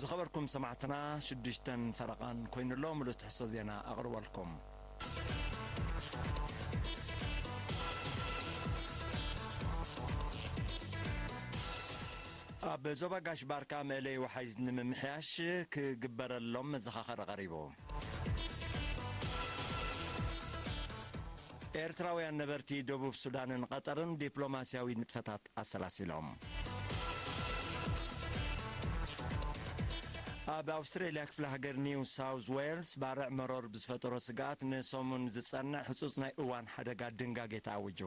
ዝኸበርኩም ሰማዕትና፣ ሽዱሽተን ፈረቓን ኮይኑሎ፣ ምሉእ ትሕዝቶ ዜና ኣቕርበልኩም። ኣብ ዞባ ጋሽ ባርካ መእለይ ወሓይዝ ንምምሕያሽ ክግበረሎም መዘኻኸሪ ቀሪቡ። ኤርትራውያን ነበርቲ ደቡብ ሱዳንን ቐጠርን ዲፕሎማስያዊ ንጥፈታት ኣሰላሲሎም። ኣብ ኣውስትሬልያ ክፍለ ሃገር ኒው ሳውዝ ዌልስ ባርዕ መሮር ብዝፈጠሮ ስግኣት ንሰሙን ዝጸንዕ ህጹጽ ናይ እዋን ሓደጋ ድንጋጌ ተኣዊጁ።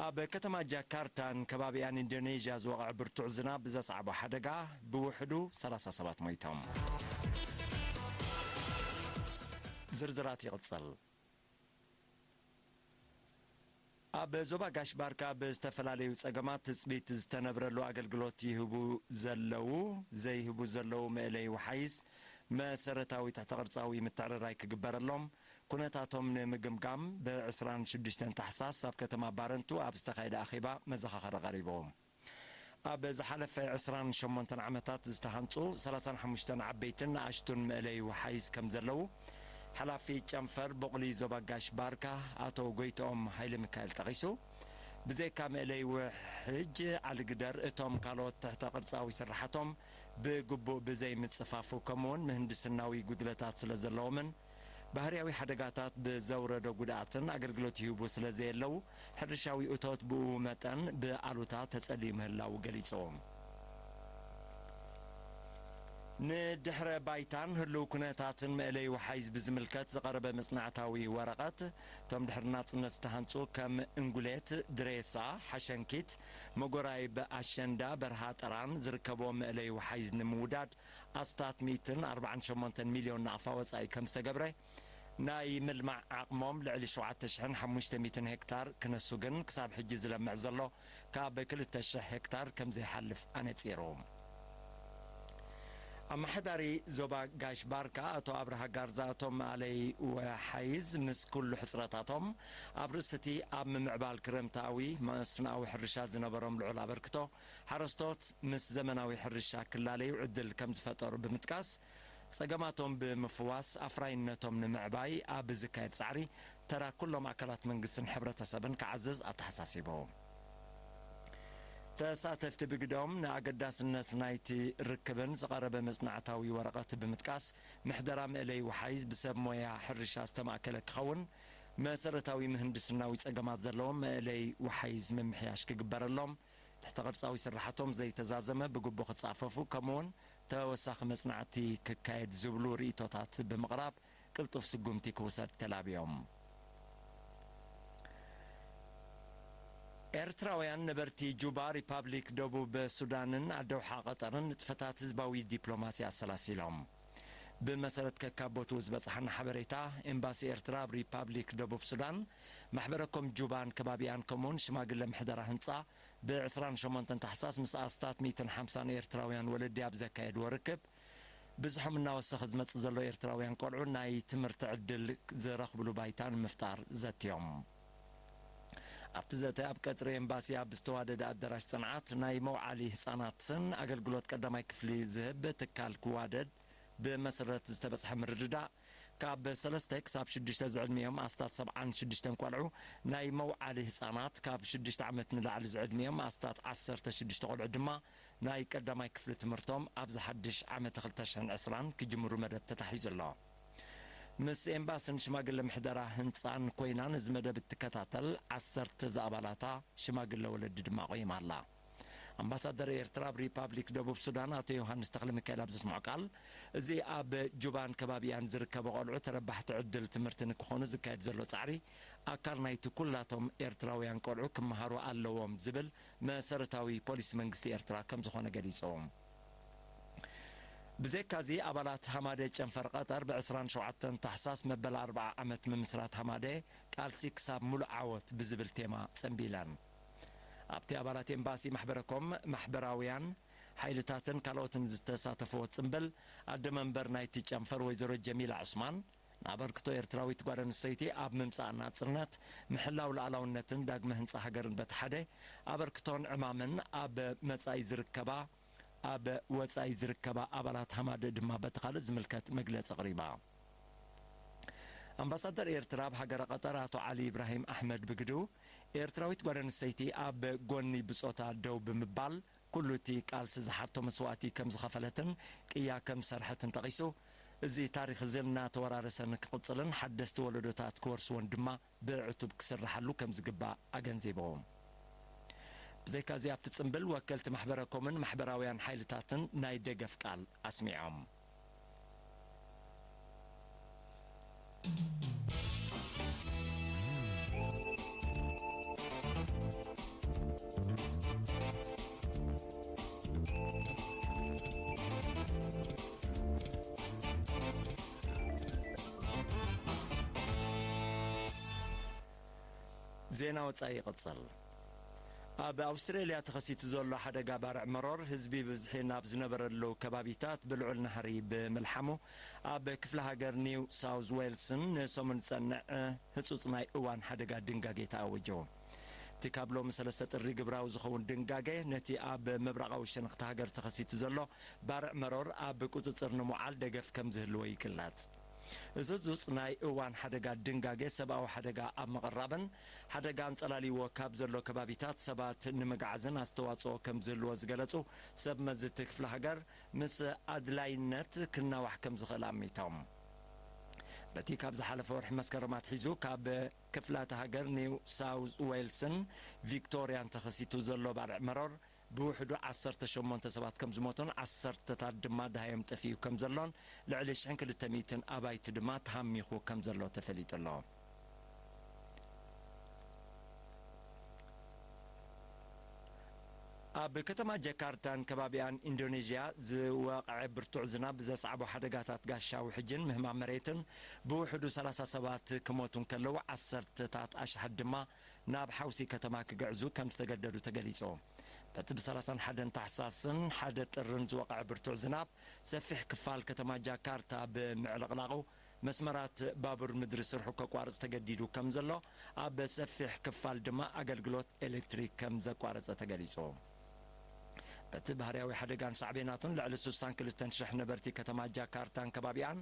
ኣብ ከተማ ጃካርታን ከባቢኣን ኢንዶኔዥያ ዝወቕዐ ብርቱዕ ዝናብ ብዘስዓቦ ሓደጋ ብውሕዱ ሰላሳ ሰባት ሞይቶም። ዝርዝራት ይቕጽል። ኣብ ዞባ ጋሽ ባርካ ብዝተፈላለዩ ጸገማት ትጽቢት ዝተነብረሉ ኣገልግሎት ይህቡ ዘለዉ፣ ዘይህቡ ዘለዉ መእለይ ወሓይዝ መሰረታዊ ትሕተ ቅርጻዊ ምትዕርራይ ክግበረሎም ኩነታቶም ንምግምጋም ብዕስራን ሽዱሽተን ታሕሳስ ኣብ ከተማ ባረንቱ ኣብ ዝተኻየደ ኣኼባ መዘኻኸሪ ቀሪቡ። ኣብ ዝሓለፈ ዕስራን ሸሞንተን ዓመታት ዝተሃንጹ ሰላሳን ሓሙሽተን ዓበይትን ንኣሽቱን መእለይ ወሓይዝ ከም ዘለዉ ሓላፊ ጨንፈር ቦቕሊ ዞባ ጋሽ ባርካ ኣቶ ጎይትኦም ሃይለ ሚካኤል ጠቒሱ፣ ብዘይካ መእለይ ውሕጅ ዓሊግደር እቶም ካልኦት ትሕተ ቅርጻዊ ስርሓቶም ብግቡእ ብዘይምጽፋፉ ከምኡውን ምህንድስናዊ ጉድለታት ስለ ዘለዎምን ባህርያዊ ሓደጋታት ብዘውረዶ ጉድኣትን ኣገልግሎት ይህቡ ስለ ዘየለዉ፣ ሕርሻዊ እቶት ብኡ መጠን ብኣሉታ ተጸልዩ ምህላዉ ገሊጹ። ንድሕረ ባይታን ህልው ኩነታትን መእለይ ወሓይዝ ብዝምልከት ዝቐረበ መጽናዕታዊ ወረቐት፣ እቶም ድሕሪ ናጽነት ዝተሃንጹ ከም እንጉሌት፣ ድሬሳ፣ ሓሸንኪት፣ መጎራይብ ኣሸንዳ፣ በርሃ ጠራን ዝርከብዎም መእለይ ወሓይዝ ንምውዳድ ኣስታት ሚእትን ኣርባዓን ሸሞንተን ሚልዮን ናቕፋ ወጻኢ ከም ዝተገብረ፣ ናይ ምልማዕ ዓቕሞም ልዕሊ ሸውዓተ ሽሕን ሓሙሽተ ሚእትን ሄክታር ክነሱ ግን ክሳብ ሕጂ ዝለምዕ ዘሎ ካብ ክልተ ሽሕ ሄክታር ከም ዘይሓልፍ ኣነጺሩ። ኣመሓዳሪ ዞባ ጋሽ ባርካ ኣቶ ኣብርሃ ጋርዛ፣ እቶም መእለይ ወሓይዝ ምስ ኩሉ ሕጽረታቶም ኣብ ርእሲ እቲ ኣብ ምምዕባል ክረምታዊ መስኖኣዊ ሕርሻ ዝነበሮም ልዑል ኣበርክቶ፣ ሓረስቶት ምስ ዘመናዊ ሕርሻ ክላለዩ ዕድል ከም ዝፈጠሩ ብምጥቃስ፣ ጸገማቶም ብምፍዋስ ኣፍራይነቶም ንምዕባይ ኣብ ዝካየድ ጻዕሪ ተራ ኩሎም ኣካላት መንግስትን ሕብረተሰብን ክዓዝዝ ኣተሓሳሲቡ። ተሳተፍቲ ብግደኦም ንኣገዳስነት ናይቲ ርክብን ዝቐረበ መጽናዕታዊ ወረቐት ብምጥቃስ፣ ምሕደራ መእለይ ወሓይዝ ብሰብ ሞያ ሕርሻ ዝተማእከለ ክኸውን፣ መሰረታዊ ምህንድስናዊ ጸገማት ዘለዎም መእለይ ወሓይዝ ምምሕያሽ ክግበረሎም፣ ትሕተ ቅርጻዊ ስርሓቶም ዘይተዛዘመ ብግቡእ ክጻፈፉ፣ ከምኡውን ተወሳኺ መጽናዕቲ ክካየድ ዝብሉ ርእይቶታት ብምቕራብ ቅልጡፍ ስጉምቲ ክውሰድ ተላብዮም። ኤርትራውያን ነበርቲ ጁባ፣ ሪፓብሊክ ደቡብ ሱዳንን ኣደውሓ ቀጠርን ንጥፈታት ህዝባዊ ዲፕሎማሲ ኣሰላሲሎም። ብመሰረት ከካብ ቦትኡ ዝበጽሓና ሓበሬታ፣ ኤምባሲ ኤርትራ ኣብ ሪፓብሊክ ደቡብ ሱዳን፣ ማሕበረ ኮም ጁባን ከባቢኣን ከምኡውን ሽማግለ ምሕደራ ህንጻ ብ ዕስራን ሸሞንተን ታሕሳስ ምስ ኣስታት ሚእትን ሓምሳን ኤርትራውያን ወለዲ ኣብ ዘካየድዎ ርክብ፣ ብዝሖም እናወሰኸ ዝመጽእ ዘሎ ኤርትራውያን ቆልዑ ናይ ትምህርቲ ዕድል ዝረኽብሉ ባይታ ንምፍጣር ዘትዮም። ኣብቲ ዘተ ኣብ ቀጽሪ ኤምባሲ ኣብ ዝተዋደደ ኣዳራሽ ጽንዓት ናይ መውዓሊ ህጻናትን ኣገልግሎት ቀዳማይ ክፍሊ ዝህብ ትካል ክዋደድ ብመሰረት ዝተበጽሐ ምርድዳእ፣ ካብ ሰለስተ ክሳብ ሽዱሽተ ዝዕድሚኦም ኣስታት ሰብዓን ሽዱሽተን ቆልዑ ናይ መውዓሊ ህጻናት፣ ካብ ሽዱሽተ ዓመት ንላዕሊ ዝዕድሚኦም ኣስታት ዓሰርተ ሽዱሽተ ቆልዑ ድማ ናይ ቀዳማይ ክፍሊ ትምህርቶም ኣብዚ ሓድሽ ዓመተ ክልተ ሽሕን ዕስራን ክጅምሩ መደብ ተታሒዙ ኣሎ። ምስ ኤምባስን ሽማግለ ምሕደራ ህንጻን ኮይና ነዚ መደብ እትከታተል ዓሰርተ ዝኣባላታ ሽማግለ ወለዲ ድማ ቆይማ ኣላ። ኣምባሳደር ኤርትራ ኣብ ሪፓብሊክ ደቡብ ሱዳን ኣቶ ዮሃንስ ተኽለሚካኤል ኣብ ዘስምዖ ቃል፣ እዚ ኣብ ጁባን ከባቢኣን ዝርከቡ ቆልዑ ተረባሕቲ ዕድል ትምህርቲ ንክኾኑ ዝካየድ ዘሎ ጻዕሪ ኣካል ናይቲ ኩላቶም ኤርትራውያን ቆልዑ ክመሃሩ ኣለዎም ዝብል መሰረታዊ ፖሊሲ መንግስቲ ኤርትራ ከም ዝኾነ ገሊጹ። ብዘይካዚ ኣባላት ሃማደ ጨንፈር ቀጠር ብ ዕስራን ሸውዓተን ታሕሳስ መበል ኣርብዓ ዓመት ምምስራት ሃማደ ቃልሲ ክሳብ ሙሉእ ዓወት ብዝብል ቴማ ጸንቢለን። ኣብቲ ኣባላት ኤምባሲ ማሕበረኮም፣ ማሕበራውያን ሓይልታትን ካልኦትን ዝተሳተፍዎ ጽምብል፣ ኣደ መንበር ናይቲ ጨንፈር ወይዘሮ ጀሚላ ዑስማን፣ ኣበርክቶ ኤርትራዊት ጓል ኣንስተይቲ ኣብ ምምጻእ ናጽነት፣ ምሕላው ሉዓላውነትን ዳግመ ህንጻ ሃገርን በቲ ሓደ፣ ኣበርክቶን ዕማምን ኣብ መጻኢ ዝርከባ፣ ኣብ ወጻኢ ዝርከባ ኣባላት ሃማደእ ድማ በቲ ካልእ ዝምልከት መግለጺ ኣቕሪባ። ኣምባሳደር ኤርትራ ኣብ ሃገረ ቀጠር ኣቶ ዓሊ ኢብራሂም ኣሕመድ ብግድኡ፣ ኤርትራዊት ጓል ኣንስተይቲ ኣብ ጎኒ ብጾታ ደው ብምባል፣ ኩሉ እቲ ቃልሲ ዝሓቶ መስዋእቲ ከም ዝኸፈለትን ቅያ ከም ዝሰርሐትን ጠቒሱ፣ እዚ ታሪኽ እዚ እናተወራረሰ ንክቕጽልን ሓደስቲ ወለዶታት ክወርስዎን ድማ ብዕቱብ ክስርሓሉ ከም ዝግባእ ኣገንዚቡ። ብዘይካዚ ኣብቲ ጽምብል ወከልቲ ማሕበረ ኮምን ማሕበራውያን ሓይልታትን ናይ ደገፍ ቃል ኣስሚዖም። ዜና ወጻኢ ይቕጽል። ኣብ ኣውስትሬልያ ተኸሲቱ ዘሎ ሓደጋ ባርዕ መሮር፣ ህዝቢ ብዝሒ ናብ ዝነበረሉ ከባቢታት ብልዑል ናህሪ ብምልሓሙ፣ ኣብ ክፍለ ሃገር ኒው ሳውዝ ዌልስን ንሰሙን ዝጸንዕ ህጹጽ ናይ እዋን ሓደጋ ድንጋጌ ተኣዊጁ። እቲ ካብ ሎሚ ሰለስተ ጥሪ ግብራዊ ዝኸውን ድንጋጌ፣ ነቲ ኣብ ምብራቓዊ ሸነኽቲ ሃገር ተኸሲቱ ዘሎ ባርዕ መሮር ኣብ ቁጽጽር ንምውዓል ደገፍ ከም ዝህልዎ ይግለጽ። እዚ ህጹጽ ናይ እዋን ሓደጋ ድንጋጌ፣ ሰብኣዊ ሓደጋ ኣብ ምቕራብን ሓደጋ ኣንጸላልይዎ ካብ ዘሎ ከባቢታት ሰባት ንምግዓዝን ኣስተዋጽኦ ከም ዝህልዎ ዝገለጹ ሰብ መዚ እቲ ክፍለ ሃገር፣ ምስ ኣድላይነት ክናዋሕ ከም ዝኽእል ኣሚቶም። በቲ ካብ ዝሓለፈ ወርሒ መስከረም ኣትሒዙ ካብ ክፍላተ ሃገር ኒው ሳውዝ ዌልስን ቪክቶርያን ተኸሲቱ ዘሎ ባርዕ መሮር፣ ብውሕዱ ዓሰርተ ሸሞንተ ሰባት ከም ዝሞቱን ዓሰርተታት ድማ ደሃዮም ጠፊኡ ከም ዘሎን፣ ልዕሊ ሽሕን ክልተ ሚእትን ኣባይቲ ድማ ተሃሚኹ ከም ዘሎ ተፈሊጡ ኣሎ። ኣብ ከተማ ጃካርታን ከባቢኣን ኢንዶኔዥያ ዝወቕዐ ብርቱዕ ዝናብ ዘስዓቦ ሓደጋታት ጋሻ ውሕጅን ምህማም መሬትን፣ ብውሕዱ ሰላሳ ሰባት ክሞቱ እንከለዉ፣ ዓሰርተታት ኣሽሓት ድማ ናብ ሓውሲ ከተማ ክግዕዙ ከም ዝተገደዱ ተገሊጹ። በቲ ብ ሰላሳን ሓደን ታሕሳስን ሓደ ጥርን ዝወቕዐ ብርቱዕ ዝናብ፣ ሰፊሕ ክፋል ከተማ ጃካርታ ብምዕልቕላቑ፣ መስመራት ባቡር ምድሪ ስርሑ ከቋርጽ ተገዲዱ ከም ዘሎ፣ ኣብ ሰፊሕ ክፋል ድማ ኣገልግሎት ኤሌክትሪክ ከም ዘቋረጸ ተገሊጹ። በቲ ባህርያዊ ሓደጋን ሳዕቤናቱን፣ ልዕሊ ስሳን ክልተን ሽሕ ነበርቲ ከተማ ጃካርታን ከባቢኣን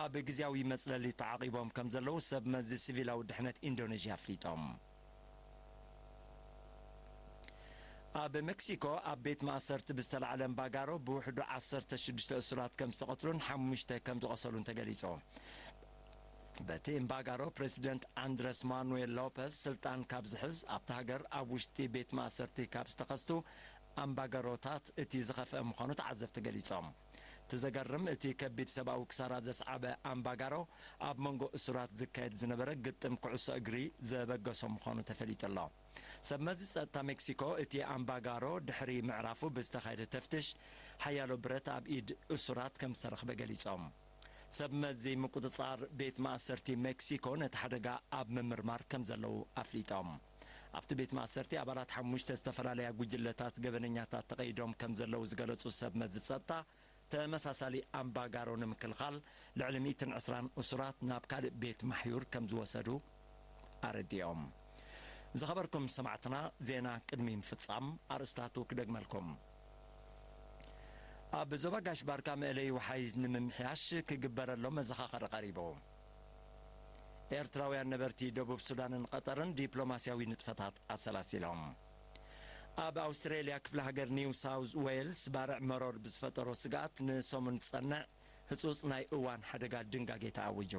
ኣብ ግዝያዊ መጽለሊ ተዓቒቦም ከም ዘለዉ ሰብ መዚ ሲቪላዊ ድሕነት ኢንዶኔዥያ ኣፍሊጦም። ኣብ ሜክሲኮ ኣብ ቤት ማእሰርቲ ብዝተላዕለ እምባጋሮ ብውሕዱ ዓሰርተ ሽዱሽተ እሱራት ከም ዝተቐትሉን ሓሙሽተ ከም ዝቐሰሉን ተገሊጹ። በቲ እምባጋሮ፣ ፕሬዚደንት ኣንድረስ ማኑዌል ሎፐዝ ስልጣን ካብ ዝሕዝ፣ ኣብታ ሃገር ኣብ ውሽጢ ቤት ማእሰርቲ ካብ ዝተኸስቱ ኣምባጋሮታት እቲ ዝኸፍአ ምዃኑ ተዓዘብቲ ገሊጾም። እቲ ዘገርም፣ እቲ ከቢድ ሰብኣዊ ክሳራ ዘስዓበ ኣምባጋሮ፣ ኣብ መንጎ እሱራት ዝካየድ ዝነበረ ግጥም ኩዕሶ እግሪ ዘበገሶ ምዃኑ ተፈሊጡ ኣሎ። ሰብ መዚ ጸጥታ ሜክሲኮ፣ እቲ ኣምባጋሮ ድሕሪ ምዕራፉ ብዝተኻየደ ተፍትሽ፣ ሓያሎ ብረት ኣብ ኢድ እሱራት ከም ዝተረኽበ ገሊጾም። ሰብ መዚ ምቁጽጻር ቤት ማእሰርቲ ሜክሲኮ ነቲ ሓደጋ ኣብ ምምርማር ከም ዘለዉ ኣፍሊጦም። ኣብቲ ቤት ማእሰርቲ ኣባላት ሓሙሽተ ዝተፈላለያ ጉጅለታት ገበነኛታት ተቐይዶም ከም ዘለዉ ዝገለጹ ሰብ መዚ ጸጥታ፣ ተመሳሳሊ ኣምባጋሮ ንምክልኻል ልዕሊ ሚእትን ዕስራን እሱራት ናብ ካልእ ቤት ማሕዩር ከም ዝወሰዱ ኣረዲኦም። ዝኸበርኩም ሰማዕትና፣ ዜና ቅድሚ ምፍጻም ኣርእስታቱ ክደግመልኩም። ኣብ ዞባ ጋሽ ባርካ መእለዪ ወሓይዝ ንምምሕያሽ ክግበረሎም መዘኻኸሪ ቀሪቡ። ኤርትራውያን ነበርቲ ደቡብ ሱዳንን ቀጠርን ዲፕሎማስያዊ ንጥፈታት ኣሰላሲሎም። ኣብ ኣውስትሬልያ ክፍለ ሃገር ኒው ሳውዝ ዌልስ ባርዕ መሮር ብዝፈጠሮ ስግኣት ንሰሙን ዝጸንዕ ህጹጽ ናይ እዋን ሓደጋ ድንጋጌ ተኣዊጁ።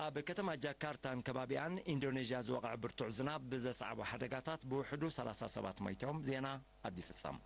ኣብ ከተማ ጃካርታን ከባቢኣን ኢንዶኔዥያ ዝወቕዐ ብርቱዕ ዝናብ ብዘስዓቦ ሓደጋታት ብውሕዱ ሰላሳ ሰባት ሞይቶም። ዜና ኣብዚ ይፍጸም።